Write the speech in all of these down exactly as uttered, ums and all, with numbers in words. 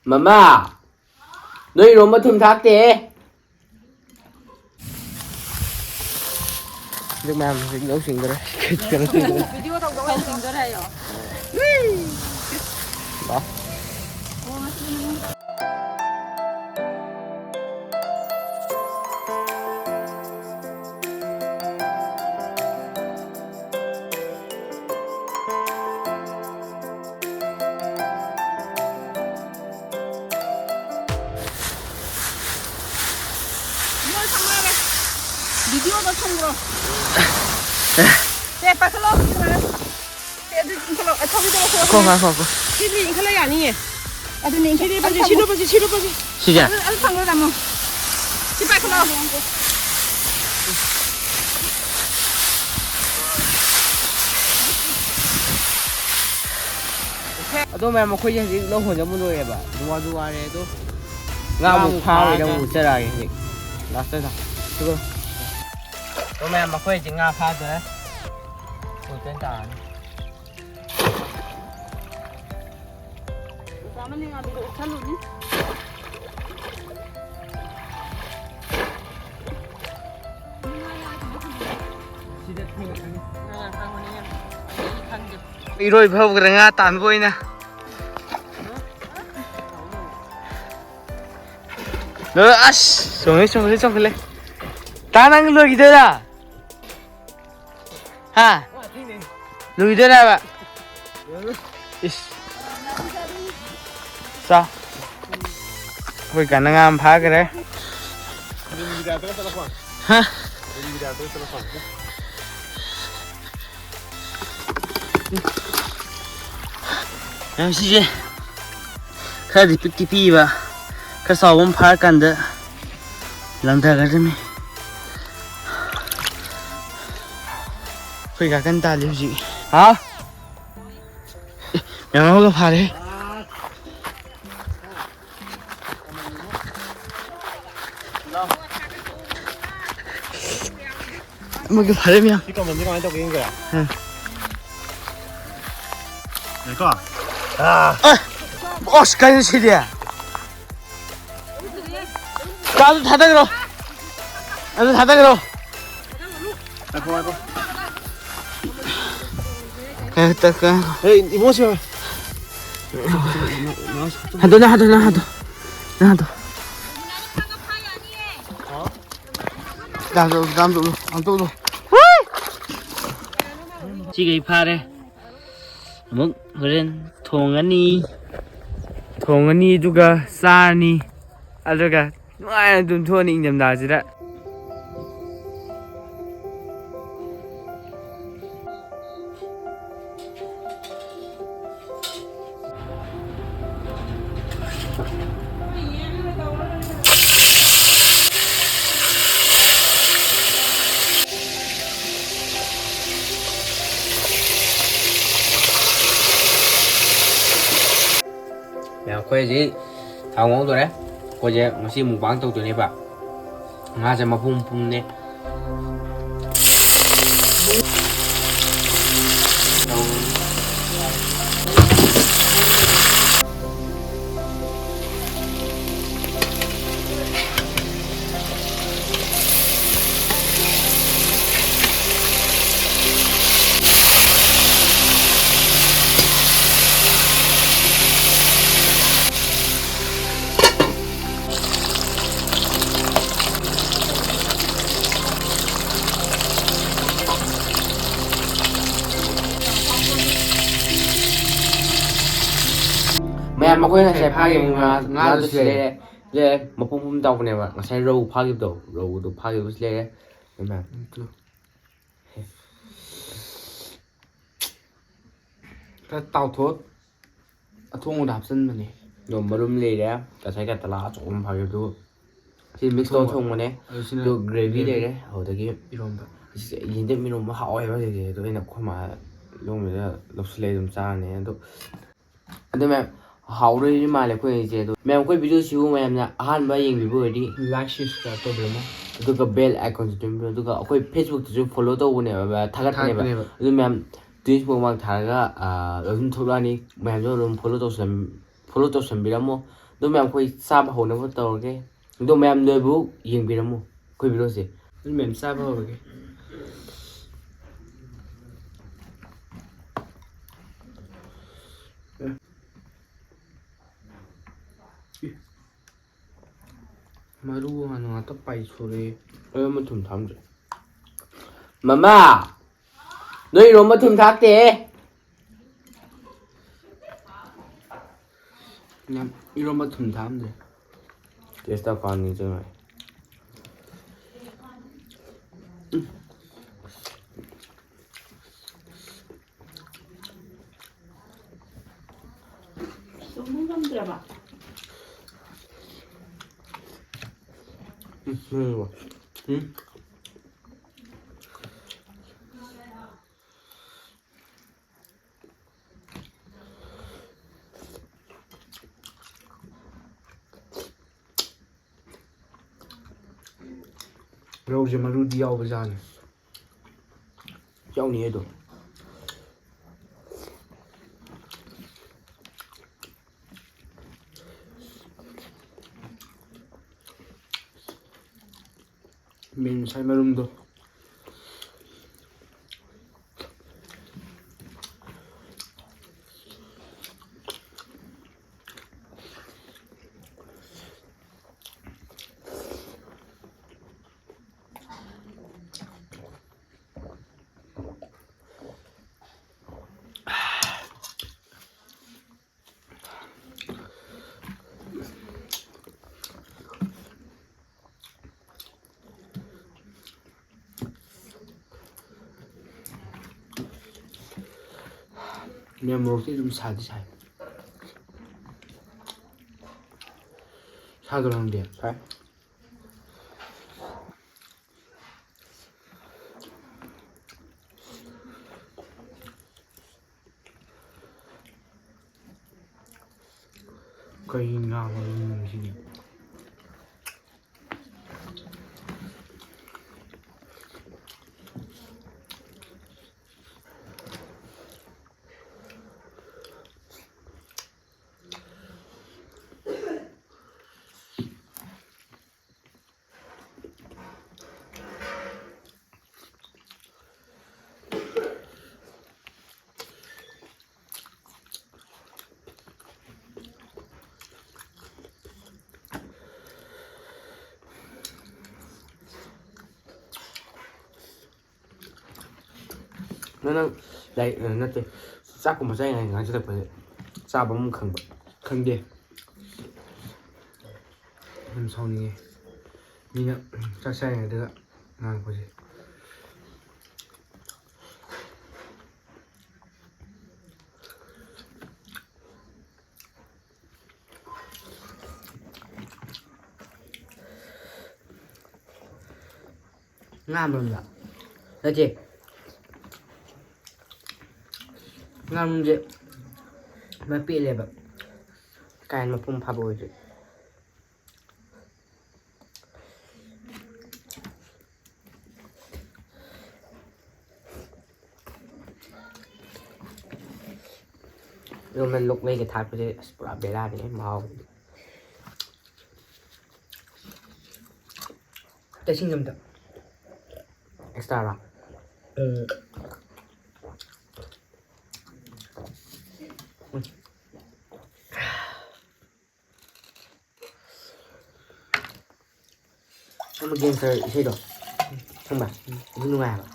ꯃꯃꯥ, ꯅꯣꯏ ꯏꯔꯣꯝꯕ ꯊꯨꯝ ꯊꯥꯛꯇꯦ꯫ ꯍꯧꯖꯤꯛ ꯃꯌꯥꯝ ꯍꯧꯖꯤꯛ ꯂꯧ ꯁꯤꯡꯗꯣꯔꯦ꯫ ꯀꯩꯅꯣ ꯁꯤꯡꯗꯣꯔꯦ꯫ ꯚꯤꯗꯤꯑꯣ ꯇꯧꯗꯧ ꯌꯥꯝ ꯁꯤꯡꯗꯣꯔꯦ ꯍꯥꯏꯌꯣ꯫ ꯂꯥꯛꯑꯣ꯫ ꯃꯣꯏ ꯈꯪꯅꯔꯦ꯫ ꯚꯤꯗꯤꯑꯣꯗ ꯊꯝꯈ꯭ꯔꯣ꯫ ꯁꯦ, ꯄꯥꯏꯈꯠꯂꯣ꯫ ꯁꯦ, ꯑꯗꯨ ꯏꯟꯈꯠꯂꯣ꯫ ꯑ, ꯊꯧꯔꯤꯗꯣ ꯂꯧꯊꯣꯛꯑꯣ꯫ ꯉꯥꯏꯈꯣ, ꯉꯥꯏꯈꯣ, ꯉꯥꯏꯈꯣ꯫ ꯁꯤꯗꯤ ꯏꯟꯈꯠꯂ ꯌꯥꯅꯤꯌꯦ꯫ ꯑꯗꯨꯅꯦ ꯏꯟꯈꯠꯂ ꯁꯤ ꯂꯨꯄꯥꯁꯦ, ꯁꯤ ꯊꯝꯃꯣ꯫ ꯂꯨꯄꯥꯁꯦ, ꯁꯤ ꯂꯨꯄꯥꯁꯦ꯫ ꯁꯤꯁꯦ? ꯑꯗꯨ, ꯑꯗꯨ ꯊꯝꯈ꯭ꯔꯣ, ꯇꯥꯃꯣ꯫ ꯁꯤ ꯄꯥꯏꯈꯠꯂꯣ꯫ ꯑꯗꯣ ꯃꯌꯥꯝ, ꯑꯩꯈꯣꯏꯁꯦ ꯍꯧꯖꯤꯛ ꯂꯧ ꯍꯣꯟꯖꯟꯕ ꯂꯣꯏꯔꯦꯕ꯫ ꯑꯗꯨ ꯋꯥꯁꯨ ꯋꯥꯔꯦ ꯑꯗꯣ꯫ ꯉꯥ ꯉꯥ ꯑꯃꯨꯛ ꯑꯃꯨꯛ ꯐꯥꯔꯨꯔꯦ, ꯐꯥꯔꯒ꯫ ꯑꯃꯨꯛ ꯆꯠꯂꯛꯑꯒꯦ ꯍꯧꯖꯤꯛ꯫ ꯂꯥꯁꯇ ꯊꯝ-, ꯑꯗꯨꯒ ꯑꯗꯣ ꯃꯌꯥꯝ, ꯑꯩꯈꯣꯏ ꯍꯧꯖꯤꯛ ꯉꯥ ꯐꯥꯗꯣꯔꯦ꯫ ꯐꯨꯜ ꯇꯦꯟ ꯇꯥꯔꯅꯤ꯫ ꯆꯥꯃ ꯅꯤꯡꯉꯥꯕꯤꯗ ꯎꯞꯁꯜꯂꯨꯅꯤ꯫ ꯁꯤꯗ ꯊꯦꯡꯉꯛꯀꯅꯤ꯫ ꯑꯥ, ꯍꯪꯉꯨꯅꯦ꯫ ꯑꯩ ꯈꯪꯗꯦ꯫ ꯏꯔꯣꯏꯕ ꯍꯧꯈ꯭ꯔꯦ ꯉꯥ ꯇꯥꯟꯕ ꯑꯣꯏꯅ꯫ ꯂꯣꯏ-, ꯑꯁ, ꯆꯣꯡꯈꯠꯂꯦ, ꯆꯣꯡꯈꯠꯂꯦ, ꯆꯣꯡꯈꯠꯂꯦ꯫ ꯇꯥ, ꯅꯪ ꯂꯣꯏꯈꯤꯗꯣꯏꯔꯥ? ꯍꯥ? ꯂꯣꯏꯈꯤꯗꯣꯏꯔꯕ? ꯏꯁ꯫ ꯆꯥ꯫ ꯑꯩꯈꯣꯏ ꯀꯥꯟꯅ ꯉꯥ ꯑꯃ ꯐꯥꯈ꯭ꯔꯦ꯫ ꯍꯥ? ꯌꯥꯝ ꯁꯤꯁꯦ ꯈꯔꯗꯤ ꯄꯤꯛꯇꯤ ꯄꯤꯛꯏꯕ, ꯈꯔ ꯆꯥꯎꯕ ꯑꯃ ꯐꯥꯔꯀꯥꯟꯗ ꯂꯪꯊꯒꯗꯕꯅꯤ꯫ ꯑꯩꯈꯣꯏ ꯀꯥꯀꯟ ꯇꯥꯜꯂꯤ ꯍꯧꯖꯤꯛ꯫ ꯍꯥꯎ? ꯑꯦ, ꯃꯌꯥꯝ ꯑꯃꯒ ꯐꯥꯔꯦ꯫ ꯑꯃꯒ ꯐꯥꯔꯦ ꯃꯌꯥꯝ꯫ ꯁꯤ ꯀꯃꯟꯁꯦ ꯀꯃꯥꯏꯅ ꯇꯧꯒꯦ ꯌꯦꯡꯁꯤꯔꯥ? ꯑꯥ꯫ ꯌꯥꯏꯀꯣ? ꯑꯁ, ꯀꯩꯅꯣ ꯁꯤꯗꯤ? ꯀꯥꯗꯨ ꯊꯥꯗꯈ꯭ꯔꯣ꯫ ꯑꯗꯨ ꯊꯥꯗꯈ꯭ꯔꯣ꯫ ꯉꯥꯏꯈꯣ, ꯉꯥꯏꯈꯣ꯫ ꯀꯩ ꯇ-, ꯀꯩ-, ꯍꯦ, ꯏꯕꯨꯡꯉꯣ ꯁꯤ ꯍꯥꯗꯣ, ꯅꯪ ꯍꯥꯗꯣ, ꯅꯪ ꯍꯥꯗꯣ꯫ ꯅꯪ ꯍꯥꯗꯣ꯫ ꯗꯥꯝ ꯆꯠꯂꯨ, ꯗꯥꯝ ꯆꯠꯂꯨ, ꯗꯥꯝ ꯆꯠꯂꯨ꯫ ꯁꯤꯈꯩ ꯐꯥꯔꯦ꯫ ꯑꯃꯨꯛ ꯍꯣꯔꯦꯟ ꯊꯣꯡꯉꯅꯤ꯫ ꯊꯣꯡꯉꯅꯤ, ꯑꯗꯨꯒ ꯆꯥꯔꯅꯤ꯫ ꯑꯗꯨꯒ ꯅꯨꯡꯉꯥꯏꯅ ꯇꯨꯝꯊꯣꯛꯑꯅꯤ ꯏꯪꯊꯝꯊꯥꯁꯤꯗ꯫ ꯃꯌꯥꯝ, ꯑꯩꯈꯣꯏ ꯍꯧꯖꯤꯛ ꯊꯥꯎ ꯉꯧꯗꯣꯔꯦ꯫ ꯑꯩꯈꯣꯏꯁꯦ ꯉꯁꯤ mukbang ꯇꯧꯗꯣꯏꯅꯦꯕ꯫ ꯉꯥꯁꯦ ꯃꯄꯨꯝ ꯃꯄꯨꯝꯅꯦ꯫ ꯃꯌꯥꯝ, ꯑꯩꯈꯣꯏ ꯉꯁꯥꯏ ꯐꯥꯈꯤꯕ ꯉꯥ, ꯉꯥꯗꯨꯁꯨ ꯂꯩꯔꯦ꯫ ꯂꯩꯔꯦ, ꯃꯄꯨꯝ ꯃꯄꯨꯝ ꯇꯧꯕꯅꯦꯕ꯫ ꯉꯁꯥꯏ ꯔꯧ ꯐꯥꯈꯤꯕꯗꯣ, ꯔꯧꯗꯣ ꯐꯥꯈꯤꯕꯁꯨ ꯂꯩꯔꯦ꯫ ꯏꯃꯥ꯫ ꯎꯝ, ꯇꯨ꯫ ꯈꯔ ꯇꯥꯎꯊꯣꯛ꯫ ꯑꯊꯣꯡꯕꯗ ꯍꯥꯞꯆꯤꯟꯕꯅꯦ꯫ ꯑꯗꯣ ꯃꯔꯨꯝ ꯂꯩꯔꯦ꯫ ꯉꯁꯥꯏ ꯀꯇꯂꯥ ꯑꯆꯧꯕ ꯑꯃ ꯐꯥꯈꯤꯕꯗꯣ꯫ ꯁꯤ mix ꯇꯧꯔ ꯑꯊꯣꯡꯕ꯫ ꯊꯣꯡꯕꯅꯦ꯫ ꯑꯗꯨ ꯁꯤꯅ ꯑꯗꯨ gravy gravy꯫ ꯂꯩꯔꯦ꯫ ꯑꯗꯨꯗꯒꯤ ꯏꯔꯣꯝꯕ꯫ ꯑꯁ, ꯌꯦꯟꯗꯦꯝ ꯏꯔꯣꯝꯕ ꯍꯥꯎꯋꯦꯕ ꯍꯧꯖꯤꯛꯁꯦ꯫ ꯑꯗꯣ ꯑꯩꯅ ꯑꯩꯈꯣꯏ ꯃꯥ ꯂꯧꯕꯤꯗ ꯂꯧꯁꯤꯜꯂꯛꯑꯦ, ꯑꯗꯨꯝ ꯆꯥꯔꯅꯤ꯫ ꯑꯗꯣ ꯑꯗꯨ ꯃꯌꯥꯝ ꯍꯥꯎꯗꯣꯏꯗꯤ ꯃꯥꯜꯂꯦ ꯑꯩꯈꯣꯏ ꯍꯧꯖꯤꯛꯁꯦ꯫ ꯑꯗꯣ ꯃꯌꯥꯝ, ꯑꯩꯈꯣꯏ video ꯁꯤꯕꯨ ꯃꯌꯥꯝꯅ ꯑꯍꯥꯟꯕ ꯌꯦꯡꯕꯤꯕ ꯑꯣꯏꯔꯗꯤ like, share, subscribe ꯇꯧꯕꯤꯔꯝꯃꯣ꯫ ꯑꯗꯨꯒ bell icon ꯁꯨ ꯇꯨꯝꯕꯤꯔꯝꯃꯣ꯫ ꯑꯗꯨꯒ ꯑꯩꯈꯣꯏ Facebook ꯇꯁꯨ follow ꯇꯧꯕꯅꯦꯕ, ꯊꯥꯒꯠꯄꯅꯦꯕ꯫ ꯊꯥꯒꯠꯄꯅꯦꯕ꯫ ꯑꯗꯨ ꯃꯌꯥꯝ ꯇ꯭ꯋꯤꯟꯁ ꯃꯨꯛꯕꯥꯡ ꯊꯥꯔꯒ, ꯑꯥ, ꯑꯗꯨꯝ ꯊꯣꯛꯂꯛꯑꯅꯤ꯫ ꯃꯌꯥꯝꯁꯨ ꯑꯗꯨꯝ ꯐꯣꯂꯣ ꯇꯧꯁꯜꯂꯝ-, ꯐꯣꯂꯣ ꯇꯧꯁꯟꯕꯤꯔꯝꯃꯣ꯫ ꯑꯗꯣ ꯃꯌꯥꯝ ꯑꯩꯈꯣꯏ ꯆꯥꯕ ꯍꯧꯅꯕ ꯇꯧꯔꯒꯦ꯫ ꯑꯗꯣ ꯃꯌꯥꯝ ꯂꯣꯏꯕꯨ ꯌꯦꯡꯕꯤꯔꯝꯃꯣ ꯑꯩꯈꯣꯏ ꯚꯤꯗꯤꯑꯣꯁꯦ꯫ ꯑꯗꯨ ꯃꯌꯥꯝ ꯆꯥꯕ ꯍꯧꯔꯒꯦ꯫ ꯃꯔꯨ ꯍꯥꯟꯅ ꯉꯥꯛꯇ ꯄꯥꯏꯊꯣꯔꯛꯑꯦ꯫ ꯑꯩ ꯑꯃ ꯊꯨꯝ ꯊꯥꯛꯑꯝꯗ꯭ꯔꯦ꯫ ꯃꯃꯥ! ꯅꯣꯏ ꯏꯔꯣꯝꯕ ꯊꯨꯝ ꯊꯥꯛꯇꯦ꯫ ꯌꯥꯝ ꯏꯔꯣꯝꯕ ꯊꯨꯝ ꯊꯥꯛꯑꯝꯗ꯭ꯔꯦ꯫ ꯇꯦꯁ ꯇꯧꯀꯥꯟ ꯅꯤꯡꯁꯤꯡꯉꯛꯑꯦ꯫ ꯎꯝ꯫ ꯇꯨꯝꯕ ꯉꯝꯗ꯭ꯔꯕ? ꯎꯝ, ꯎꯝ꯫ ꯔꯧꯁꯦ ꯃꯔꯨꯗꯤ ꯌꯥꯎꯕꯖꯥꯠꯅꯤ꯫ ꯌꯥꯎꯅꯤꯌꯦ ꯑꯗꯨꯝ꯫ ꯃꯤꯟ ꯉꯁꯥꯏ ꯃꯔꯨꯝꯗꯣ꯫ ꯃꯦꯝ, ꯃꯣꯔꯣꯛꯇꯤ ꯑꯗꯨꯝ ꯁꯥꯗꯤ ꯁꯥꯏ꯫ ꯁꯥꯗ꯭ꯔꯣ ꯅꯪꯗꯤ? ꯁꯥꯏ꯫ ꯀꯩ ꯉꯥ ꯃꯔꯨꯝꯅꯣ ꯁꯤꯗꯤ? ꯅꯪ, ꯅꯪ ꯂꯥꯏꯔꯤꯛ, ꯑ, ꯅꯠꯇꯦ, ꯆꯥꯛꯀꯨꯝꯕ ꯆꯥꯔꯤꯉꯩ ꯉꯥꯡꯁꯤꯜꯂꯛꯄꯁꯦ ꯆꯥꯕ ꯑꯃ ꯈꯪꯕ ꯈꯪꯗꯦ꯫ ꯌꯥꯝ ꯁꯥꯎꯅꯤꯡꯉꯦ꯫ ꯃꯤꯅ ꯆꯥꯛ ꯆꯥꯔꯤꯉꯩꯗꯒ ꯉꯥꯡꯉꯛꯄꯁꯦ꯫ ꯉꯥ ꯃꯔꯨꯝꯗ ꯅꯠꯇꯦ꯫ ꯉꯥ ꯃꯔꯨꯝꯁꯦ ꯃꯄꯦꯠꯂꯦꯕ꯫ ꯀꯥ ꯍꯦꯟꯅ ꯃꯄꯨꯡ ꯐꯥꯕ ꯑꯣꯏꯗ꯭ꯔꯤ꯫ ꯏꯔꯣꯟꯕ ꯂꯣꯛꯂꯩꯒ ꯊꯥꯛꯄꯁꯦ ꯑꯁ ꯄꯨꯔꯥ ꯕꯦꯔꯥꯅꯤ ꯃꯍꯥꯎ꯫ ꯇꯩꯁꯤꯡ ꯑꯝꯇ ꯑꯦꯛꯁꯇ꯭ꯔꯥꯔꯣ? ꯎꯝ꯫ ꯑꯃ gangster ꯏꯁꯩꯗꯣ ꯈꯪꯕ꯭ꯔꯥ? ꯑꯗꯨ ꯅꯨꯡꯉꯥꯏ ꯍꯥꯏꯕ꯫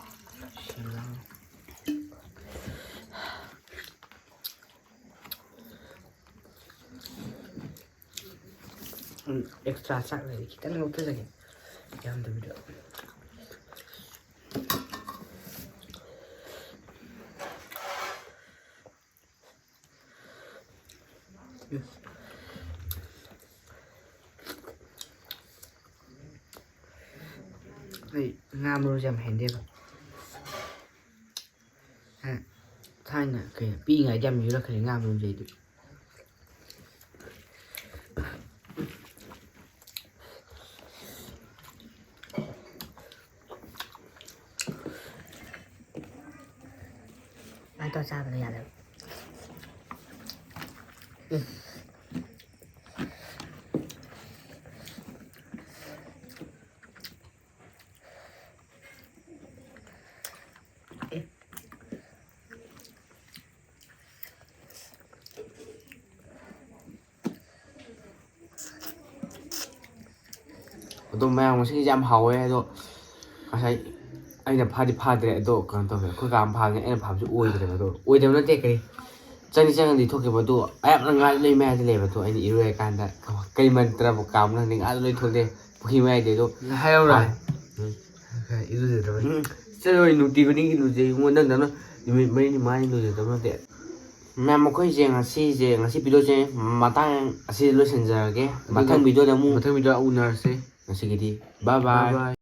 ꯎꯝ, ꯑꯦꯛꯁꯇ꯭ꯔꯥ ꯆꯥꯛ ꯂꯩꯔꯤ, ꯈꯤꯇꯪ ꯂꯧꯊꯖꯒꯦ, ꯌꯥꯝꯗꯕꯤꯗ꯫ ꯑꯩ ꯉꯥ ꯃꯔꯨꯁꯦ ꯌꯥꯝ ꯍꯩꯅꯗꯦꯕ꯫ ꯍꯥ, ꯊꯥꯏꯅ ꯀꯩꯅꯣ ꯄꯤꯛꯏꯉꯩꯗ ꯌꯥꯝ ꯌꯣꯜꯂꯛꯈ꯭ꯔꯦ ꯉꯥ ꯃꯔꯨꯁꯦ ꯑꯩꯗꯤ꯫ ꯑꯗꯣ ꯆꯥꯕꯗ ꯌꯥꯗꯕ꯫ ꯎꯝ꯫ ꯑꯦ꯫ ꯑꯗꯣ ꯃꯌꯥꯝ, ꯉꯁꯤꯒꯤꯁꯦ ꯌꯥꯝ ꯍꯥꯎꯋꯦ꯫ ꯑꯗꯣ ꯉꯁꯥꯏ ꯑꯩꯅ ꯐꯥꯗꯤ ꯐꯥꯗ꯭ꯔꯦ ꯑꯗꯣ, ꯀꯩꯅꯣ ꯇꯧꯋꯦ, ꯑꯩꯈꯣꯏ ꯀꯥ ꯑꯃ ꯐꯥꯕꯅꯦ, ꯑꯩꯅ ꯐꯥꯕꯁꯨ ꯑꯣꯏꯗ꯭ꯔꯦꯕ ꯑꯗꯣ, ꯑꯣꯏꯗꯕ ꯅꯠꯇꯦ, ꯀꯔꯤ, ꯆꯪꯗꯤ ꯆꯪꯉꯗꯤ ꯊꯣꯛꯈꯤꯕ ꯑꯗꯣ, ꯑꯌꯥꯝꯕꯅ ꯉꯥ ꯂꯩ ꯃꯌꯥꯏꯗ ꯂꯩꯕ ꯑꯗꯣ, ꯑꯩꯅ ꯏꯔꯣꯏꯔꯀꯥꯟꯗ ꯀꯩ ꯃꯟꯇ꯭ꯔꯕꯨ ꯀꯥꯝꯅ ꯈꯪꯗꯦ, ꯉꯥꯗꯣ ꯂꯣꯏ ꯊꯣꯛꯂꯛꯑꯦ ꯄꯨꯈ꯭ꯔꯤ ꯃꯌꯥꯏꯗ ꯑꯗꯣ꯫ ꯍꯥꯏꯔꯧꯔꯥ? ꯎꯝ꯫ ꯏꯔꯨꯖꯗꯕꯩ꯫ ꯎꯝ, ꯆꯠꯂꯣꯏ, ꯅꯨꯡꯇꯤ ꯈꯨꯗꯤꯡꯒꯤ ꯂꯨꯖꯩ ꯏꯕꯨꯡꯉꯣ, ꯅꯪꯗꯅ ꯅꯨꯃꯤꯠ ꯃꯔꯤꯅꯤ ꯃꯉꯥꯅꯤ ꯂꯨꯖꯗꯕ ꯅꯠꯇꯦ꯫ ꯃꯌꯥꯝ, ꯑꯩꯈꯣꯏꯁꯦ ꯉꯁꯤꯁꯦ, ꯉꯁꯤ ꯚꯤꯗꯤꯑꯣꯁꯦ ꯃꯇꯥꯡ ꯑꯁꯤꯗ ꯂꯣꯏꯁꯤꯟꯖꯔꯒꯦ꯫ ꯑꯗꯨꯒ ꯃꯊꯪ ꯚꯤꯗꯤꯑꯣꯗ ꯑꯃꯨꯛ ꯃꯊꯪ ꯚꯤꯗꯤꯑꯣ ꯎꯅꯔꯁꯦ꯫ ꯉꯁꯤꯒꯤꯗꯤ bye bye꯫ Bye bye꯫